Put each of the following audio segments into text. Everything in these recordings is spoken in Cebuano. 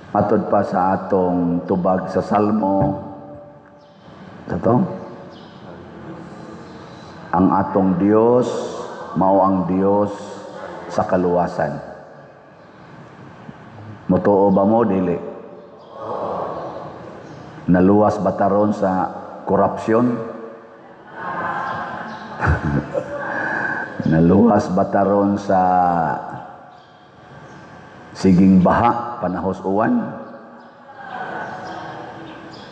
Matod pa sa atong tubag sa Salmo sa to, ang atong Dios mao ang Dios sa kaluwasan. Motuo ba mo, dili? Naluwas ba ta ron sa korupsyon? Naluwas ba ta ron sa siging baha panahos uwan?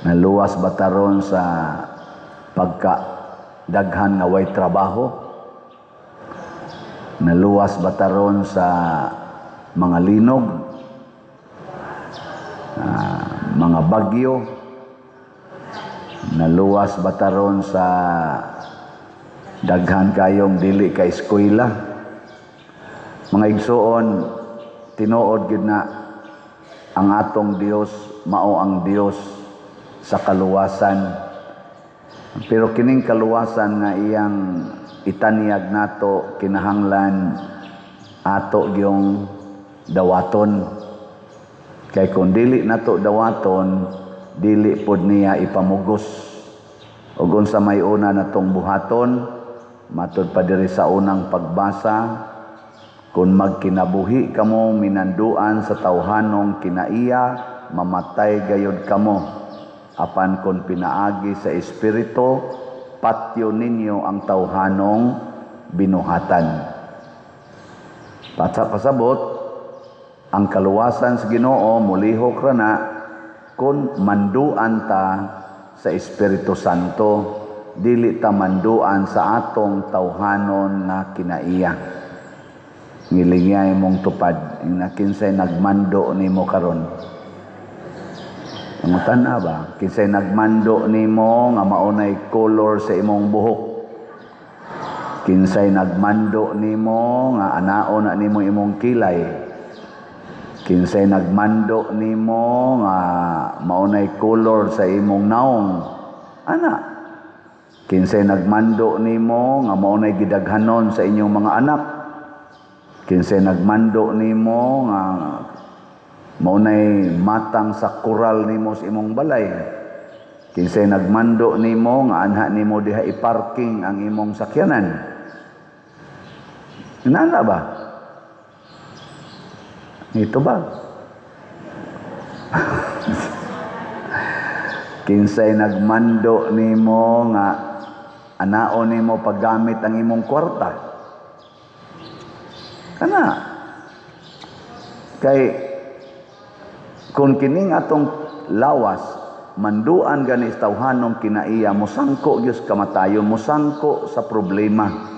Naluwas ba ta ron sa pagka daghan nga way trabaho? Naluwas ba ta ron sa mga linog, mga bagyo? Naluwas ba ta ron sa daghan kayong dili ka eskwela? Mga igsuon, tinuod gid na ang atong Dios mao ang Dios sa kaluwasan. Pero kining kaluwasan nga iyang itanyag nato, kinahanglan ato gyung dawaton. Kay kung dili nato dawaton, dili pod niya ipamugos. Ug unsa may una natong buhaton? Matud pa diri sa unang pagbasa, kung magkinabuhi kamo minanduan sa tawhanong kinaiya, mamatay gayod kamo. Apan kung pinaagi sa Espiritu, patyo ninyo ang tawhanong binuhatan. Pasabot, ang kaluwasan sa Ginoo mulihok ra na kung manduan ta sa Espiritu Santo, dili ta manduan sa atong tawhanon nga kinaiya. Ngilingay mong tupad, na kinsay nagmando nimo karon. Pangutan-a ba? Kinsay nagmando nimo nga maunay color sa imong buhok? Kinsay nagmando nimo nga anaon na nimo imong kilay? Kinsay nagmando nimo nga maunay color sa imong naong? Ana. Kinsay nagmando nimo nga maunay gidaghanon sa inyong mga anak? Kinsay nagmando nimo nga maunay matang sa kural nimo sa imong balay? Kinsay nagmando nimo nga anha nimo diha i-parking ang imong sakyanan? Inana ba? Ito ba? Kinsay nagmando nimo nga anaon nimo paggamit ang imong kwarta? Kana. Kay kung kining atong lawas manduan gani sa tawhanong kinaiya, mosangko gyud kamatayon, mosangko sa problema.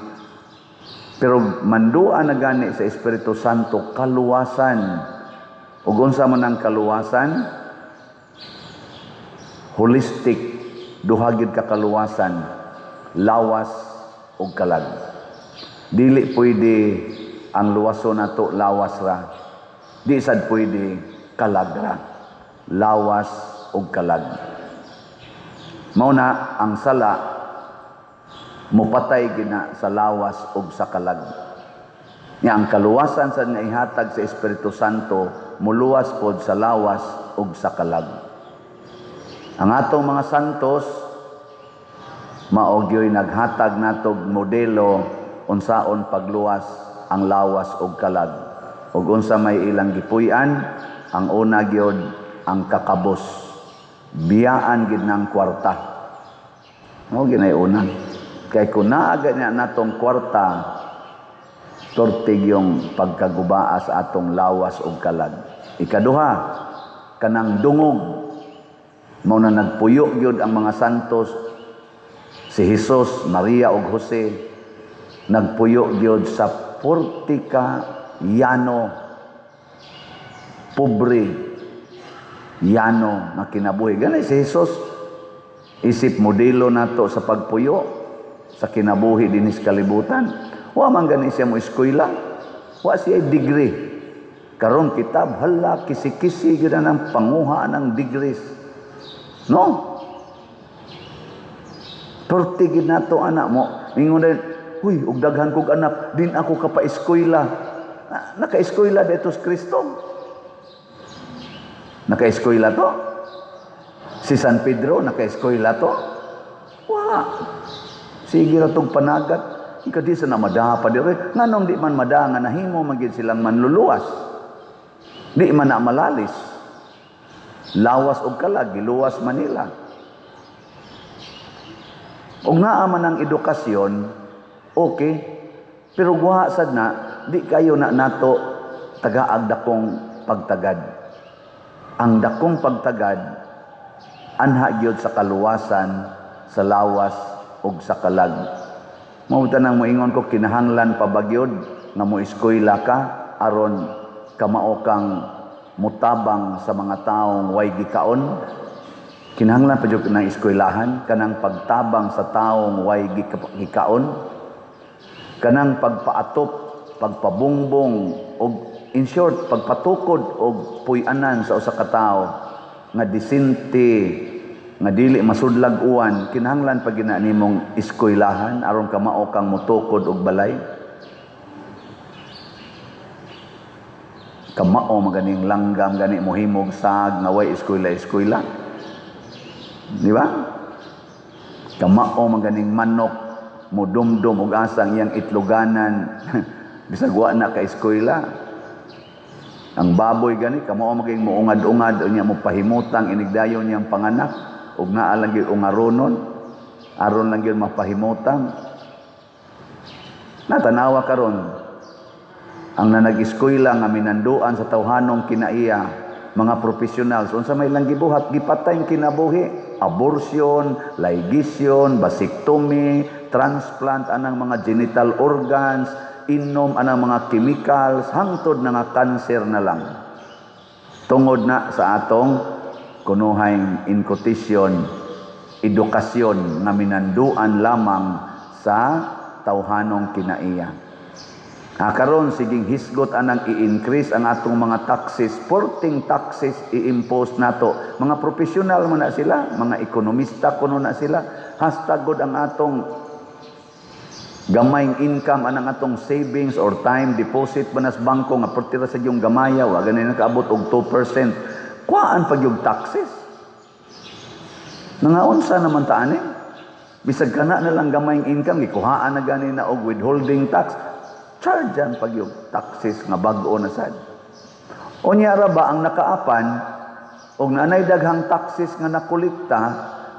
Pero manduan na gani sa Espiritu Santo, kaluwasan. Ug unsa man ang kaluwasan? Holistic, duha gyud ka kaluwasan, lawas ug kalag. Dili pwede ang luwason nato lawas ra. Di sad pwede kalag ra. Lawas ug kalag. Mao na ang sala mupatay gina sa lawas ug sa kalag. Nya ang kaluwasan sa nga ihatag sa Espiritu Santo muluwas pod sa lawas ug sa kalag. Ang atong mga santos mao gyoy naghatag natog modelo unsaon pagluwas ang lawas ug kalag. Ug unsa may ilang gipuy-an? Ang una gyud ang kakabos. Biyaan gid ng kwarta. Mao ginay una. Kay kung naa gani natong kwarta, tortig yung pagkagubaa sa atong lawas ug kalag. Ikaduha, kanang dungog. Mao na nagpuyo gyud ang mga santos, si Jesus, Maria ug Jose, nagpuyo gyud sa portika yano, pobre yano nga kinabuhi. Gani si Jesus isip modelo nato sa pagpuyo sa kinabuhi dinis kalibutan. Wa man gani siya mo eskwela, wa siya degree. Karon kitab hala kisi-kisi gyud ang panguha ng degrees. No? Perti gid nato anak mo. Ingon din, "Uy, og daghan kog anak, din ako ka pa-eskwela." Naka-eskwela dito sa Kristo. Naka-eskwela to? Si San Pedro, naka-eskwela to? Wa. Sige ra tong panagat. Ika di sa na mada pa dire. Nganong di man mada nga nahimo man gyud silang manluluwas? Di man na malalis. Lawas og kalag, giluwas Manila. Og naa man ang edukasyon, okay. Pero guha sad na, di kayo na nato tagaag dakong pagtagad. Ang dakong pagtagad anha gyud sa kaluwasan sa lawas ug sa kalag. Mao nang moingon ko, kinahanglan pa ba gyud nga mo eskwela ka aron kamao kang mutabang sa mga taong way gikaon? Kinahanglan pa jud ng eskwelahan kanang pagtabang sa taong way gikaon, kanang pagpaatop, pagpabungbong og, in short, pagpatukod og puy-anan sa usa ka tawo nga disente, nga dili masudlag uwan? Kinahanglan pa gina nimong eskwelahan aron kamao kang mutukod og balay? Kamao maganing langgam gani mohimog sag nga way eskwela-eskwela, di ba? Kamao maganing manok mudumdum og asang iyang itloganan bisag wa na ka eskwela. Ang baboy gani kamao maging muungad-ungad unya mo pahimutang inigdayon niyang panganak ug naa lang gyud ungaronon aron lang gyud mapahimutang. Natanawa karon ang nanag-eskwela nga minanduan sa tawhanong kinaiya, mga profesionals, unsa may lang gibuhat? Gipatay kinabuhi, abortion, ligation, vasectomy, transplant anang mga genital organs, inom anang mga chemicals, hangtod na nga cancer na lang. Tungod na sa atong kunuhay inkotisyon, edukasyon nga minanduan lamang sa tawhanong kinaiya. Karon siging hisgot anang i-increase ang atong mga taxes, porting taxes i-impose nato. Mga profesional man na sila, mga ekonomista kuno na sila, hastag gud ang atong gamayng income anang atong savings or time deposit ba nas bangko nga pertira sa iyong gamaya, wa gani nakaabot og 2%. Kuhaan pag yung taxes. Nangaunsa naman ta ani? Bisag kana na lang gamayng income, gikuhaan na gani na og withholding tax. Chargean pag yung taxes nga bag-o na sad. Unya ra ba ang nakaapan og naanay daghang taxes nga nakolekta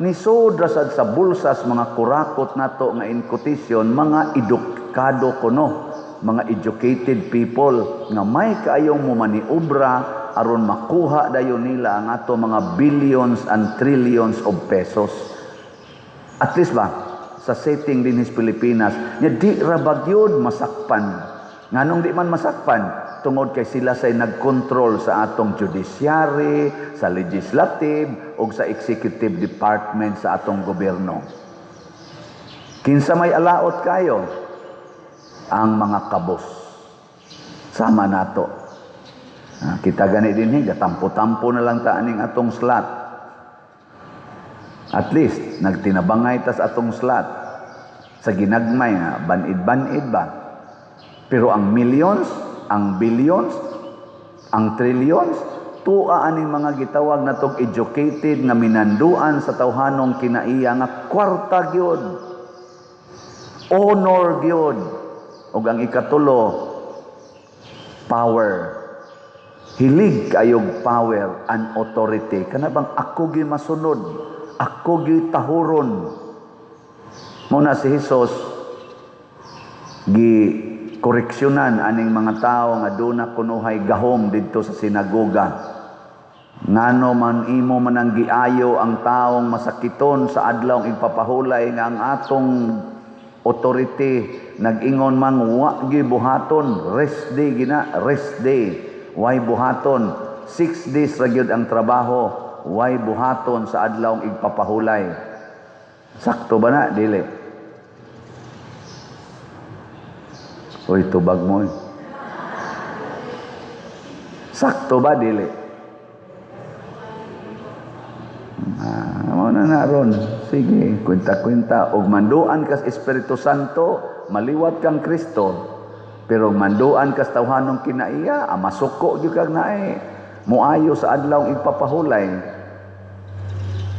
ni sod ra sad sa bulsas mga kurakot nato nga in quotation mga edukado kuno, mga educated people nga may kaayong momaniobra aron makuha dayon nila ang ato mga billions and trillions of pesos. At least ba sa setting din his Pilipinas nya di ra ba gyud masakpan? Nganong di man masakpan? Tungod kay sila say nagkontrol sa atong judiciary, sa legislative ug sa executive department sa atong gobyerno. Kinsa may alaot kayo? Ang mga kabos. Sama nato. Kita gani din gatampo-tampo na lang ta aning atong slot. At least nagtinabangay tas atong slot sa ginagmay nga banid-banid ba. Pero ang millions, ang billions, ang trillions, tuwa aning mga gitawag natong educated nga minanduan sa tawhanong kinaiya nga kwarta gyud, honor gyud, ug ang ikatulo, power. Hilig kayog power and authority. Kana bang ako gyud masunod, ako gyud tahuron. Muna si Jesus gi koreksyonan aning mga tao nga duna kunuhay gahom didto sa sinagoga. Ngano man imo man ang giayo ang taong masakiton sa adlaw igpapahulay nga ang atong authority nag-ingon mang wa gyud buhaton, rest day gina, rest day, way buhaton, 6 days ra gyud ang trabaho, way buhaton sa adlaw igpapahulay. Sakto ba na? Dili. Uy, tubag mo eh. Sakto ba? Dili. Mao na na ron. Sige, kwenta-kwenta. Og manduan kas Espiritu Santo, maliwat kang Kristo. Pero manduan kas tawhanong kinaiya, masuko gyud kag naay. Muayo sa adlaw igpapahulay.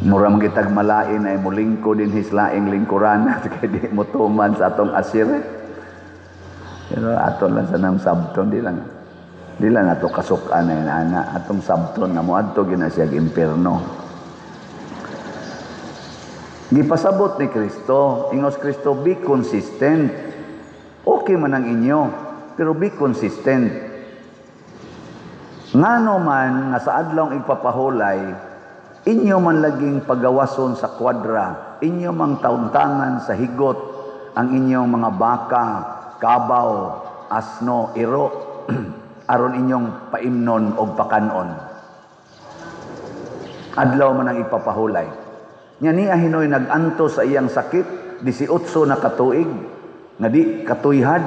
Mura man kitag malain ay mulingko din his laing lingkuran kay di mo tuman sa atong asir. Pero ato lang sa nang sabton, di lang ato kasukan na ana, atong sabton nga moadto gina siya impierno. Gipasabot ni Kristo, ingos Kristo, "Be consistent." Okay man ang inyo, pero be consistent. Ngano man nga sa adlawng igpapahulay, inyo man laging pagawason sa kwadra, inyo mang tauntangan sa higot ang inyong mga baka, kabaw, asno, iro, aron inyong paimnon og pakanon. Adlaw man ang ipapahulay. Nya niya hinoy nag-antos sa iyang sakit, 18 na katuig, nga di katuyhad,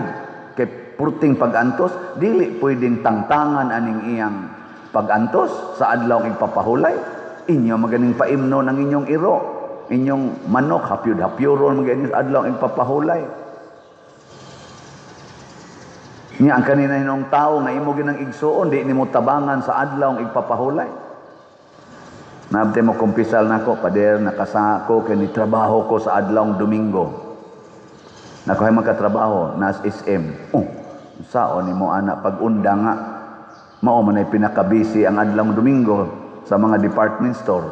kay purting pag-antos, dili pwedeng tangtangan aning iyang pag-antos sa adlaw ipapahulay. Inyo maganing paimno ng inyong iro, inyong manok, hapyud-hapyuron maganing sa adlaw ipapahulay. Nya ang kanina hinong tao nga imo ginang igsuon, di nimo tabangan sa adlaw igpapahulay. Nabte mo kumpisal nako, "Pader, nakasako kay ni trabaho ko sa adlawng Domingo." Nako, "Hay magkatrabaho nas SM." "Oh, sao nimo ana pag-unda nga mao man ay pinakabisi ang adlawng Domingo sa mga department store?"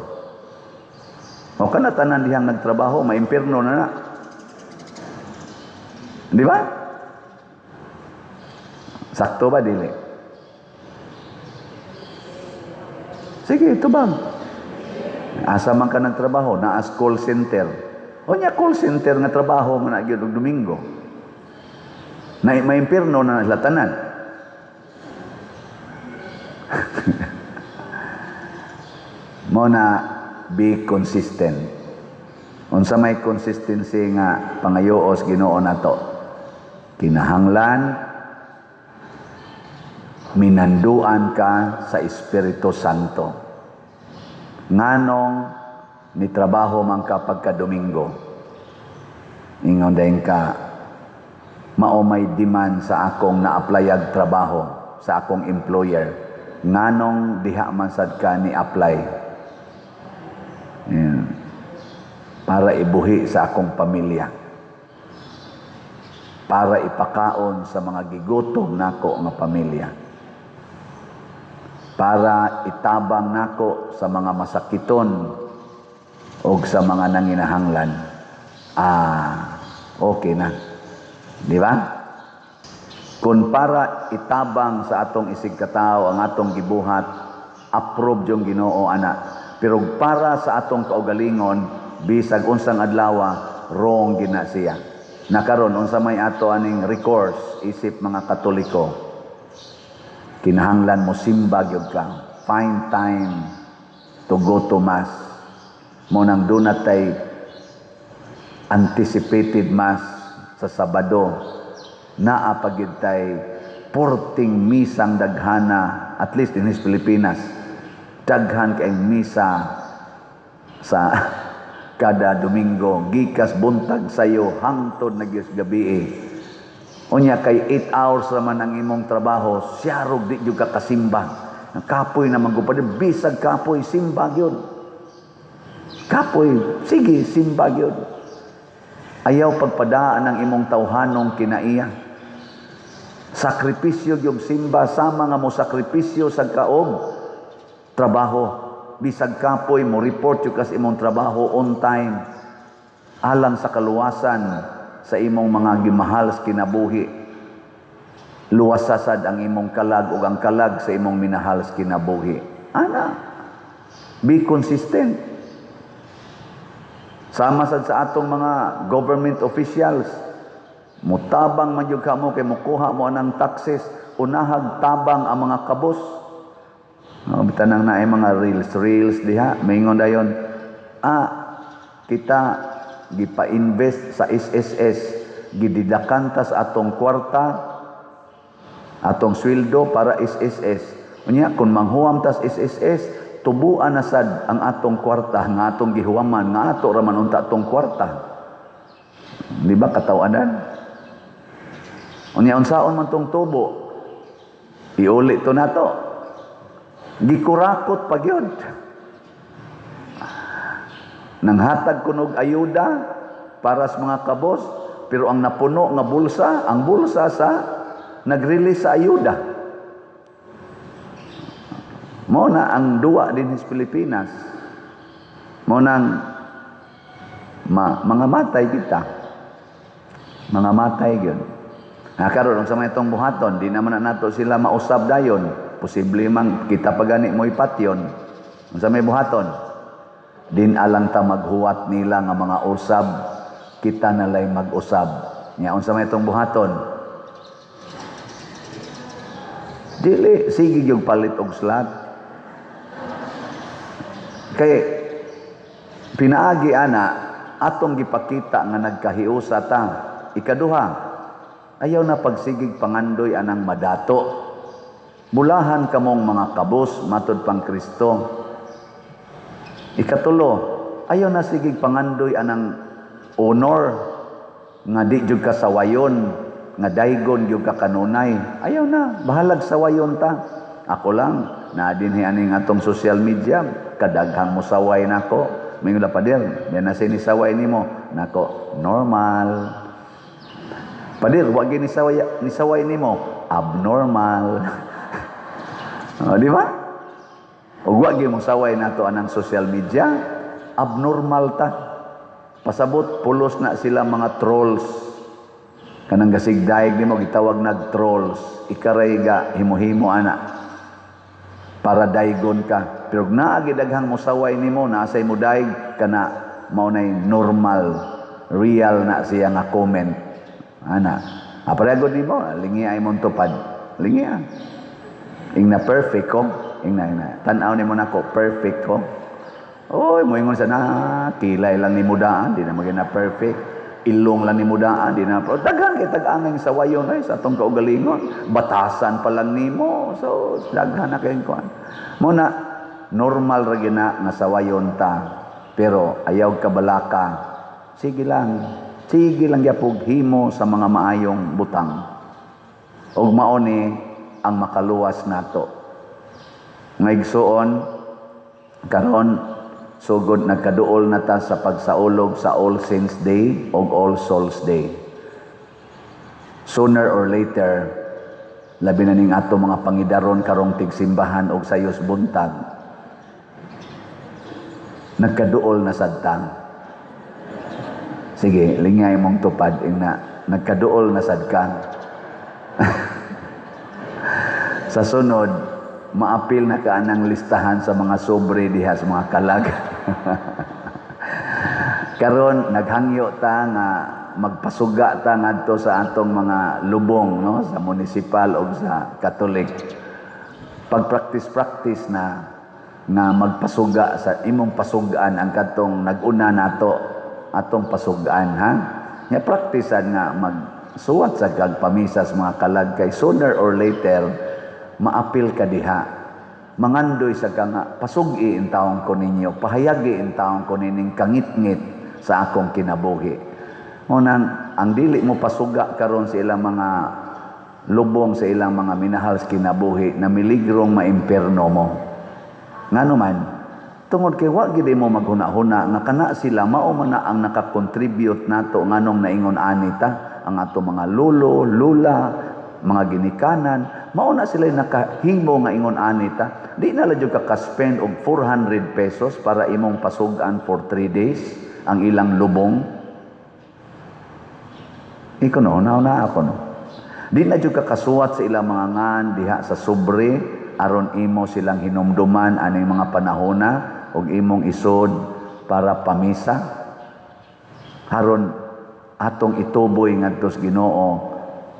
O kana tanan dihang nagtrabaho, maimpierno na na. Di ba? Sakto ba dili? Sige, ito ba? Asa man ka nagtrabaho, naas call center. O nya call center nga trabaho man na gyud og Domingo. Na maimpierno na sila tanan. Mo na be consistent. Unsa may consistency nga pangayoos Ginoo nato? Kinahanglan minanduan ka sa Espiritu Santo. Nganong ni trabaho man ka pagka Domingo, ingon dayon ka, "Mao may demand sa akong na-applyag trabaho sa akong employer." Nganong diha man sad ka ni apply? Yan. "Para ibuhi sa akong pamilya, para ipakaon sa mga gigutom nako nga pamilya, para itabang nako sa mga masakiton o sa mga nanginahanglan." Ah, okay na. Di ba? Kung para itabang sa atong isig katao ang atong gibuhat, approve yung Ginoo ana. Pero para sa atong kaugalingon, bisag unsang adlawa, wrong gina siya. Nakaron unsa may ato aning recourse isip mga Katoliko? Kinahanglan mo simba gyud ka. Find time to go to mass. Mo nang doon tay anticipated mass sa Sabado. Naa pa gyud tay porting misang daghana, at least in his Pilipinas. Daghan kay misa sa kada Domingo, gikas buntag sayo hangtod na gyud gabi. Unya kay 8 hours raman ang imong trabaho, siyarog di jud ka kasimba. Kapoy na man gud, bisag kapoy, simba gyud. Kapoy, sige, simba gyud. Ayaw pagpadaan ang imong tawhanong kinaiya. Sakripisyo gyud simba sama nga mo sakripisyo sa kaog trabaho. Bisag kapoy mo report jud kas imong trabaho on time. Alang sa kaluwasan sa imong mga gimahal sa kinabuhi. Luwasasad ang imong kalag ug ang kalag sa imong minahal sa kinabuhi. Ana, be consistent. Sama sad sa atong mga government officials, mutabang man jud ka mo kay mukuha mo anang taxes, unahag tabang ang mga kabos. No, bitanang naay mga reels diha, maingon dayon, kita gipa-invest sa SSS, gididakan ta sa atong kwarta, atong sweldo para SSS. Unya kung manghuam tas SSS, tubuan na sad ang atong kwarta nga atong gihuwaman, nga ato ra man unta atong kwarta. Di ba katawanan? Unya unsaon man tong tubo? Iuli to nato. Gikurakot pa gyud. Nanghatag kunog ayuda para sa mga kabos, pero ang napuno nga bulsa, ang bulsa sa nag-release sa ayuda. Mao na ang duwa din sa Pilipinas. Mao nang mga matay kita. Mga matay gyud. Ha, karon sa mga itong buhaton, di naman na nato sila mausab dayon. Posible man kita pa gani mo ipatyon. Unsa may buhaton? Din alang ta maghuwat nila nga mga usab, kita nalay mag-usab. Nya unsa may itong buhaton? Dili sige gyud palit og slot. Kay pinaagi ana atong gipakita nga nagkahiusa ta. Ikaduha, ayaw na pagsigig pangandoy anang madato. Bulahan kamong mga kabos matud pang Kristo. Ikatulo, ayaw na sigig pangandoy anang honor nga di jud ka sawayon, nga daygon jud ka kanunay. Ayaw na, bahalag sawayon ta. Ako lang, naa dinhi aning atong social media, kadaghang mosaway nako. Mingon pader, di na sinisaway nimo. Nako, normal. Pader, wa gyud nisaway nimo, abnormal. O, di ba? Ug wa gyud mosaway nato anang social media, abnormal ta. Pasabot pulos na sila mga trolls. Kanang gasigdaig nimo gitawag nag trolls. Ikaray ga himo-himo ana. Para daygon ka. Pero naa gyud daghang mosaway nimo, naa say mo daig kana mao nay normal, real na siya nga comment. Ana. Aparagod nimo, lingi ay mong tupad. Lingi ah. Ingna perfect ko. Ingna, ingna. Tan-aw nimo nako, perfect ko. Oy, moingon sa na, kilay lang ni daan, di na maging na perfect. Ilong lang ni daan, di na. Oh, daghan kay tag-angay sa wayon ay sa atong kaugalingon. Batasan pa lang nimo. So, daghan na kayong kuan. Muna, normal ra gina nga sawayon ta. Pero ayaw kabalaka. Sige lang. Sige lang gyapog himo sa mga maayong butang. Og mao ni ang makaluwas nato. Nga igsuon, karon sugod nagkaduol na ta sa pagsaulog sa All Saints Day o All Souls Day. Sooner or later, labi na ning ato mga pangidaron karong tigsimbahan og sayos buntag, nagkaduol na sad ta. Sige, lingay mong tupad ingna, nagkaduol na sad ka. Sa sunod, maapil na ka anang listahan sa mga sobre diha sa mga kalag. Karon naghangyo ta nga magpasuga ta ngadto sa atong mga lubong, no, sa munisipal o sa Katolik. Pag-practice-practice na nga magpasuga sa imong pasugaan ang katong nag-una nato atong pasugaan, ha. Nya praktisan nga magsuwat sa kag pamisa sa mga kalag kay sooner or later maapil ka diha. Mangandoy sa ka nga pasugi in taong ko ninyo, pahayagi in taong ko nining kangitngit sa akong kinabuhi. Unang, ang dili mo pasuga karon sa ilang mga lubong, sa ilang mga minahal sa kinabuhi, na miligrong maimperno mo. Ngano man, tungod kay wa gid mo maghuna-huna nga kana sila mao man na ang nakakontribute nato nganong naingon ani ta ang ato mga lolo, lula, mga ginikanan, mao na sila nakahimo nga ingon ani ta. Di na lang jud ka ka-spend og 400 pesos para imong pasugan for 3 days ang ilang lubong. Iko no, na ako no. Di na jud ka kasuwat sa ilang mga ngan diha sa sobre aron imo silang hinumduman aning mga panahona og imong isod para pamisa. Aron atong ituboy ngadto sa Ginoo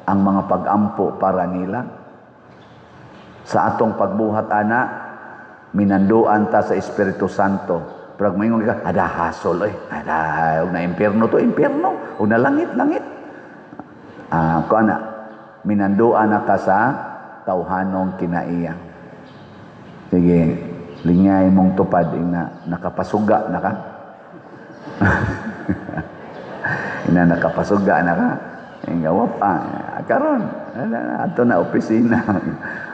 ang mga pag-ampo para nila. Sa atong pagbuhat ana, minanduan ta sa Espiritu Santo. Pero maingon ka, ada hasol oy, ada og na impierno to, impierno, og na langit, langit. Ko ana, minanduan na ka sa tawhanong kinaiya. Sige, lingay mong tupad ina nakapasuga na ka. Ina nakapasuga na ka. Inga wapa karon ato na opisina.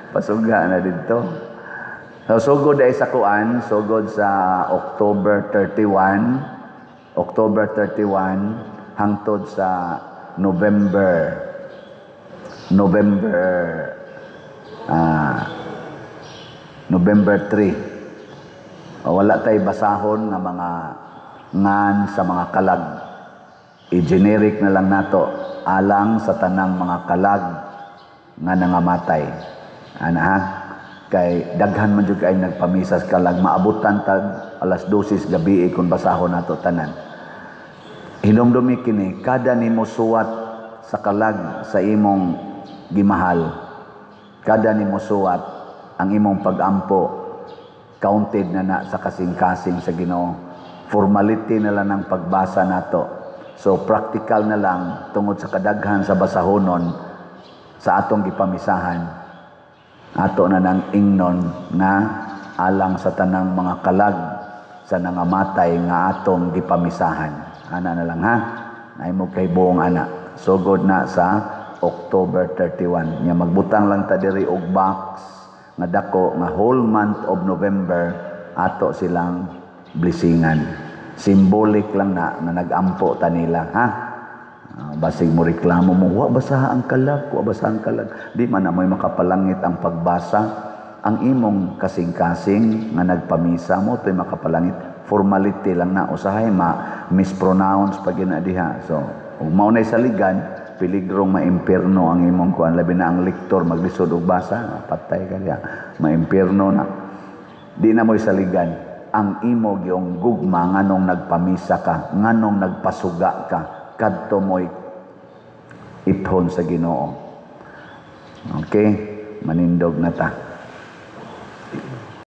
Pasuga na didto. So, sugod ay sa kuan, sugod sa October 31, October 31 hangtod sa November 3. O, wala tay basahon nga mga ngan sa mga kalag. I-generic na lang nato, alang sa tanang mga kalag nga nangamatay. Ana ha? Kay daghan man jud kay nagpamisa sa kalag, maabutan tag alas 12 gabi kung basahon nato tanan. Hinumdumi kini, kada nimo suwat sa kalag sa imong gimahal, kada nimo suwat ang imong pagampo, counted na na sa kasing-kasing sa Ginoo. Formality na lang ang pagbasa nato. So practical na lang, tungod sa kadaghan sa basahonon sa atong gipamisahan, ato na nang ingnon nga alang sa tanang mga kalag sa nangamatay nga atong gipamisahan. Ana na lang ha. Ay mo kay buong ana. Sugod na sa October 31. Nya magbutang lang ta diri og box nga dako nga whole month of November ato silang blessingan. Symbolic lang na nga nagampo ta nila ha. Basig mo reklamo mo, wa basa ang kalag, wa basa ang kalag. Di man na mo'y makapalangit ang pagbasa. Ang imong kasing-kasing nga nagpamisa mo to'y makapalangit. Formality lang na, usahay ma mispronounce pag na diha. So, ug mao na'y saligan, piligrong maimpirno ang imong kuan, labi na ang lektor maglisod og basa, patay ka diha. Maimpirno na. Di na mo'y saligan ang imo gyung gugma nganong nagpamisa ka, nganong nagpasuga ka, kadto mo'y iphon sa Ginoo. Okay, manindog na ta.